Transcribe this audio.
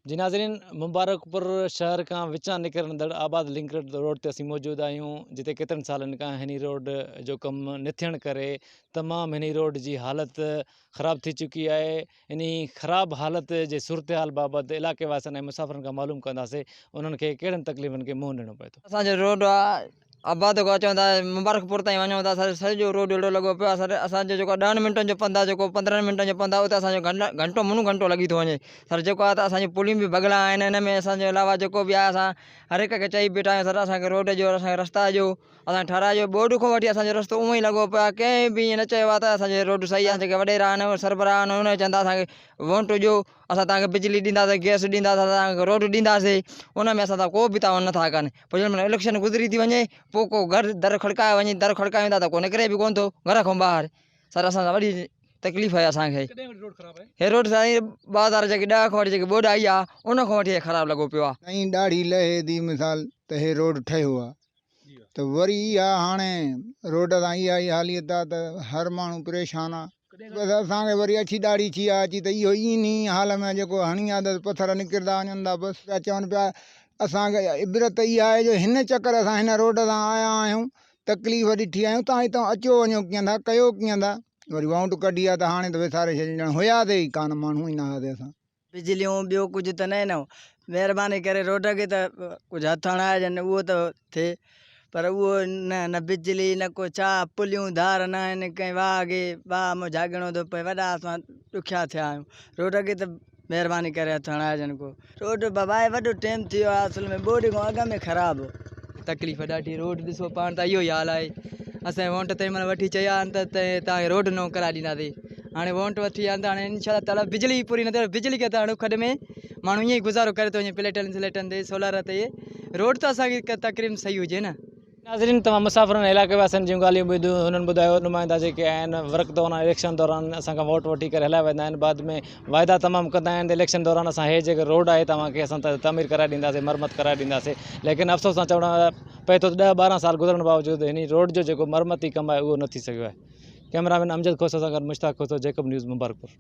جي ناظرين مبارڪپور شهر کان وچان نڪرندڙ آباد لنڪ روڊ تي اسين موجود آهيون جتي ڪيترن سالن کان هن روڊ جو ڪم نه ٿيڻ ڪري تمام هن روڊ جي حالت خراب ٿي چڪي آهي انهي خراب حالت جي صورتحال بابت علائقي واسين ۽ مسافرن کان معلوم ڪنداسين انهن کي ڪهڙن تڪليفن کي منهن ڏيڻو پئي ٿو. اسان جو روڊ آباد کان اچون ٿا مبارڪپور تائين وڃون ٿا سر سڄو روڊ اهڙو لڳو پيو آهي سر اسان جو جيڪو ڏهن منٽن جو پنڌ آهي جيڪو پندرهن منٽن جو پنڌ آهي اتي اسان جو گهنٽو منو گهنٽو لڳي ٿو وڃي سر جيڪو آهي ته اسان جون پليون به ڀڳل آهن ان ۾ اسان جي علاوه جيڪو به آهي اسان هر هڪ کي چئي بيٺا آهيون سر اسان کي روڊ ڏيو اسان کي رستا ڏيو اسان کي ٺهرائي ڏيو ٻوڏ کان وٺي اسان جو رستو اونئن ئي لڳو پيو آهي ڪنهن به ائين نه چيو آهي ته اسان جو روڊ صحيح آهي جيڪي وڏيرا آهن سربراهه آهن انهن چون ٿا اسان کي ووٽ ڏيو اسان توهان کي بجلي ڏينداسين گئس ڏينداسين توهان کي روڊ ڏينداسين ان ۾ اسان سان ڪو به تعاون نٿا ڪن پوء جنهن مهل اليڪشن گذري ٿي وڃي پوء ڪو گهر در کڙڪائي وڃي در کڙڪايون ٿا ته ڪو نڪري به ڪونه ٿو گهر کان ٻاهر سر اسان سان وڏي تڪليف آهي اسان کي هي روڊ سائين 2010 کان وٺي جيڪي ٻوڏ آئي آهي ان کان وٺي هي خراب لڳو پيو آهي. سائين ڏاڙهي لهي ٿي مثال ته هي روڊ ٺهيو آهي ته وري اها هاڻي روڊ سان اها ئي حاليت آ ته هر ماڻهو پريشان آ. بس اسان کي وري اڇي ڏاڙهي ٿي آ اچي ته اهو ئي انهي حال ۾ جيڪو هڻي آ ته پٿر نڪردا وڃن ٿا بس. پيا چون پيا اسان کي عبرت اها آهي جو هن چڪر اسان هن روڊ تان آيا آهيون تڪليف ڏٺي آهيون تان هتان اچو وڃو ڪيئن ٿا ڪيو ڪيئن ٿا وري وائونٽ ڪڍي آ ته هاڻي ته وساري ڇڏيون ڄڻ هياسي ئي ڪانه ماڻهو ئي نه هئاسي اسان. بجليون ٻيو ڪجهه ته نه نه مهرباني ڪري روڊ کي ته ڪجهه هٿ هڻائجن اهو ته ٿئي پر اهو نه نه بجلي نه ڪو ڇا پليون ڌار نه آهن ڪنهن واهه کي واهه مان جهاڳڻو ٿو پئي وڏا اسان ڏکيا ٿيا آهيون روڊ کي ته مهرباني ڪري هٿ هڻائجن ڪو روڊ بابا وڏو ٽيم ٿي ويو آهي اصل ۾ ٻوڏ کان اڳ ۾ خراب هو. تڪليف ڏاڍي روڊ ڏسو پاڻ ته اهو ئي حال آهي اسان وونٽ تنهن مهل وٺي چيا آهن ته توهان کي روڊ نئون ڪرائي ڏينداسين هاڻي وونٽ وٺي آيا آهن ته هاڻي انشاء الله تعاليٰ بجلي پوري نه ٿي بجلي کي ته هڻو کڏ ۾ ماڻهو ائين ئي گذارو ڪري ٿو وڃي پليٽن سليٽن تي سولر تي روڊ ته اسان کي تقريبن صحيح هجي نه. ناظرين توهان مسافرن ۽ علائقي واسين جون ڳالهيون ٻڌيون هنن ٻڌايو نمائندا جيڪي آهن ورڪ دوران اليڪشن دوران اسان کان ووٽ وٺي ڪري هليا ويندا آهن بعد ۾ واعدا تمام ڪندا آهن ته اليڪشن دوران اسان هي جيڪو روڊ آهي توهان کي اسان تعمير ڪرائي ڏينداسين مرمت ڪرائي ڏينداسين ليڪن افسوس سان چوڻو پئي ٿو ته ڏهه ٻارهن سال گذرڻ باوجود هن روڊ جو جيڪو مرمتي ڪم آهي اهو نه ٿي سگهيو آهي. ڪئميرا مين امجد کوسو سان گڏ مشتاق کوسو جيڪب نيوز مبارڪپور.